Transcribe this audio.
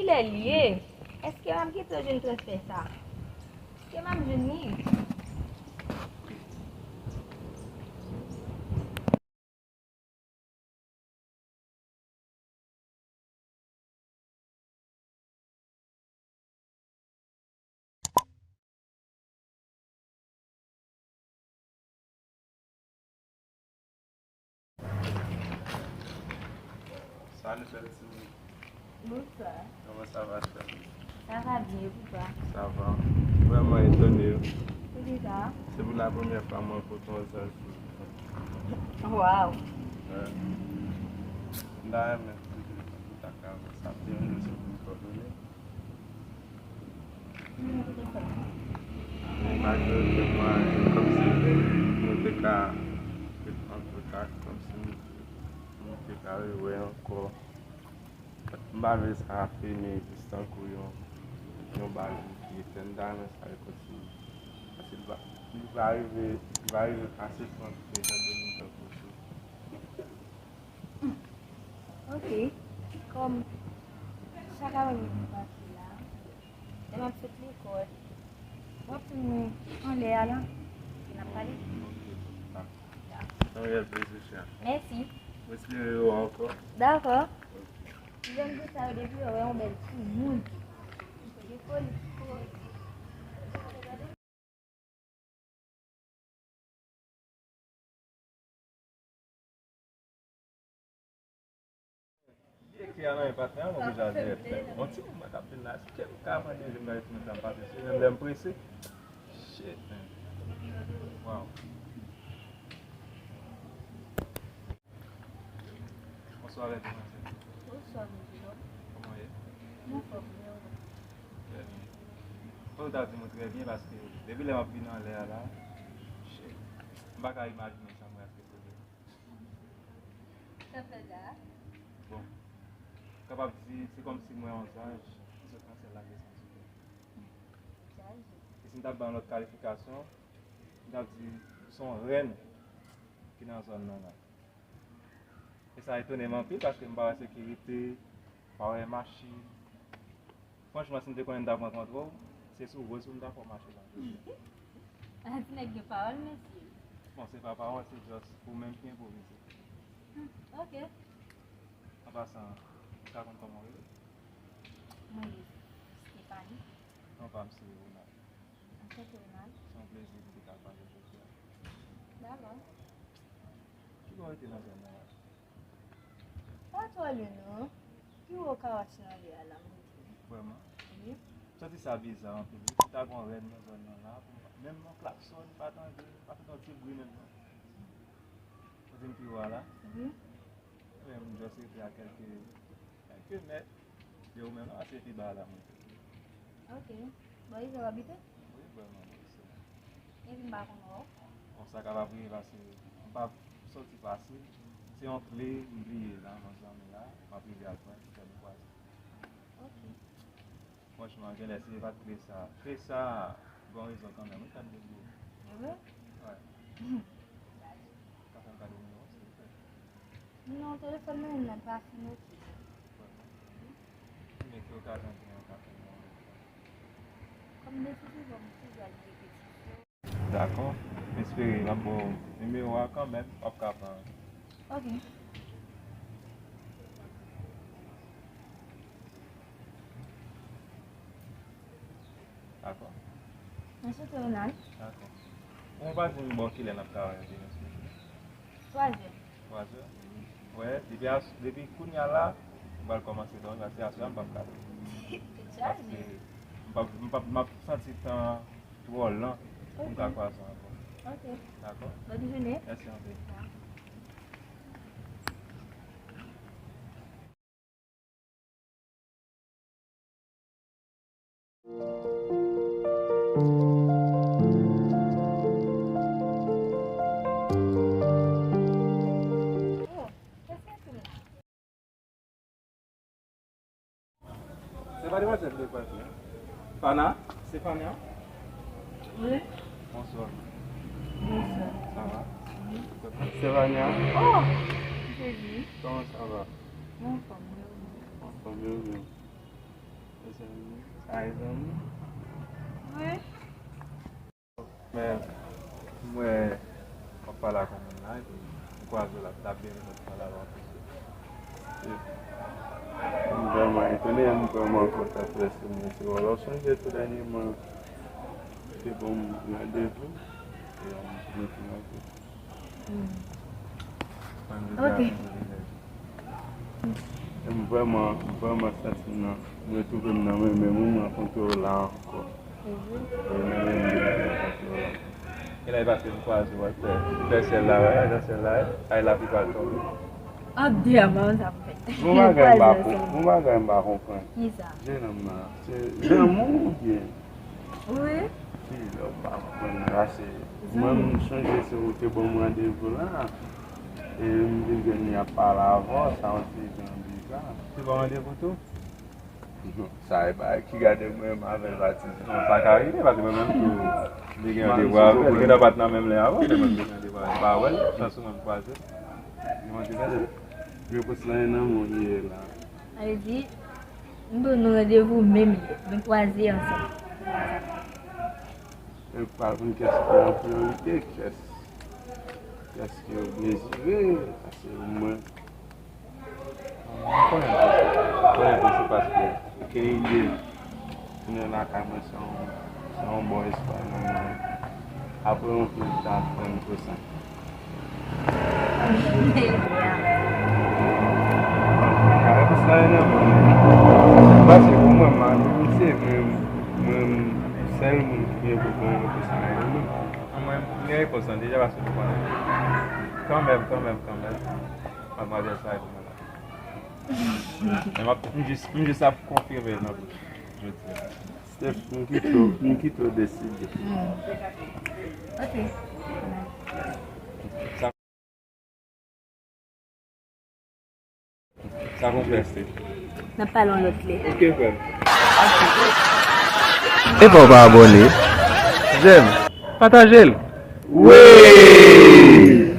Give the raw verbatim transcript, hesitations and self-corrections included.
Kilè l ye? Èske m ap gentan jwenn transfè sa? Èske m ap jwenn li? Salut, bèl timoun. Bonswa. Kòman sa va, chè? Sa va byen, e pou twa? Sa va. Vrèman etone. Poukisa? Se pou la premyè fwa mwen kote yon zanj sou. Waw. Wi. M ta renmen toujou kontak avè w. Sa ap te yon jesyon pou m kòdone. Malgre ke mwen, kòmsi nou te ka ret an kontak, kòmsi nou te ka rewè ankò. M pa vle sa fini jis tankou yon, yon bagay ki etèn. M ta renmen sa rekontinye. Paske li va, li va rive, li va rive ase frekante jan de moun tankou w. Ok. Kòm chak apre midi m pase la, lè m ap sot lekòl, w ap jwenn mwen anlè a la, n ap pale. Ok, dakò. Yon reyèl plezi, chè. Mèsi. M espere w ankò. Dakò. Ok. Ti jèn pou sa yo depi yo wè yon bèl timoun. Yo gen foli. Vye kri a nan men patnè an, mwen deja dirèk. Bon, timoun mwen k ap vin la, èske m ka mande li m gade timoun sa m pase sou li, menm lè m prese? Shit, man. Wow. Bonswa, bèl demwazèl. Bonswa, mesye. Kòman w ye? M anfòm, e ou? Trè byen. Fò w ta di mwen trè byen, paske depi lè m ap vin anlè a la, shit, m pa ka imajine sa mwen aske pou li. Sa fè la? Bon, m kapab di, se kòmsi m wè yon zanj ki sot nan syèl la desann sou tè. Chaje. E si m ta bay yon lòt kalifikasyon, m ta di, se yon rèn ki nan zòn nan la. E sa etone m anpil, paske m pa wè sekirite, m pa wè machin. Franchman, si m te konnen m ta pran kontwòl, se sou woz pou m ta fè w mache la. A, ti nèg gen pawòl, mesye. Bon, se pa pawòl, se just ou menm ki enpwovize. Hmm, ok. An pasan, ou ka konn kòman w rele? Mwen rele Stéphanie. Non pa m se Ronald. Anchante, Ronald. Se yon plezi pou m te ka pale jodi a. Dakò. Ki bò w rete nan zòn nan la? Pa twò lwen non. Pi wo kawach nan anlè a la, m rete. Vrèman? Wi. M santi sa biza anpil wi. Si ta gon rèn nan zòn nan la, pou m pa, menm yon klaksòn, m pa tande, m pa tande yon ti bri menm non. Ou di m pi wo a la? Wi. Ebyen, m just rete a kèlke, kèlke mèt de ou menm la, se pi ba a la, mwen. Ok. Bò iza w abite? Wi, vrèman, wi, se bon. Epi m pa konn wè w. Bon, sa kapab rive paske m pa soti fasil. Se yon kle, m bliye la, nan zanmi la, m ap rive al pran, fè nou kwaze. Ok. Franchman, genlè si se pa t kle sa. Kle sa, gon rezon kanmenm, wi, sa n te bliye. E vre? Wi. Ka fè m gade nimewo, silvouplè? Non, telefòn mwen menm nan pa fin oke. Ebyen, ki okazyon ki gen yon ka fè nimewo? Kòm de sou souvan, m toujou al nan repetisyon. Dakò. M espere m ap ba w nimewo a kanmenm, w ap ka pran. Ok. Dakò. Mwen swete Ronald. Dakò. Bon, ou pa di m bò kilè n ap ka wè yon Venus Media? Twazè. Twazè? Wè, depi as-, depi kounye a la, m pral kòmanse dòmi, paske aswè a m p ap ka dòmi. Paske m p ap, m p ap, m ap santi tan twò lan pou m ka kwaze w ankò. Ok. Dakò? Bòn jounen. Mèsi anpil. Se pa demwazèl de pati, hein? Fana? Stefania? Wi. Bonswa. Bonswa. Sa va? Wi. Stefania? Oh! Jezi. Kòman sa va? Mwen anfòm, wi. Anfòm, wi, wi. Sa e zanmi. Wi. Men, m wè w ap pale ak yon moun la, epi m kwaze w la, t ap byen renmen pale avè w anpil. M vrèman etone, m vrèman kontan frè, se mwen se w. Alò, sonje tou dènyèman, te ban m randevou, e, mwen fin antre. Hmm. Ok. M vrèman, m vrèman santi m nan, m retwouve m nan menm moun m rankontre w la ankò. Mhm. E nan menm moun m rankontre w la. E la, e pa fè m kwaze w, wè, fè, fè syèl la, wè, nan syèl la, wè, ay lapli pral tonbe. Ap di a, mwen sa m fè. Gon bagay m pa konprann. Gon bagay m pa konprann. Kisa? Jenòm nan, se lanmou oubyen? Wi. Ki lè w pa konprann la, se mwen, m sonje se ou te ban m randevou la. E m vin jwenn li ap pale avè w, sa yon ti jan biza. Te ban w randevou tou? Sa e bagay ki gade mwen menm avè l pati. Non, sa ka rive, paske mwen menm tou, m te gen randevou avè l. Li gentan pa t nan menm lè avè m, men mwen m te gen randevou avè l. M pa wè l, chans ou mwen m kwaze l. Mwen te mande, repons lan e nan men w li ye la. Sa vle di, nou te gen randevou menm lè, nou kwaze ansanm. E pa konn kiyès ki an priyorite, kiyès, kiyès ki yo dezire, paske mwen, m konnen tou se, m konnen tou se paske okenn ide tounen lakay mwen se yon, se yon bon espwa nan men mwen. Apre yon pil tan, apre m kosa. Repons la e nan men w. Paske pou mwen, m admire misye, men mwen, sèl moun ki gen pou ban repons la e nan men w. Mwen, m gen repons lan deja, paske m konnen. Kanmenm, kanmenm, kanmenm, madmwazèl sa e pou mwen la. Men m ap, m jis, m jis ap konfime l nan bouch jodi a. Steph, m kite w, m kite w deside. Hmm. Ok. Sa, sa pou m fè, Steph. N ap pale yon lòt lè. Ok, frè m. Epa w pa abòne? Jèm. Pataje l. Wi!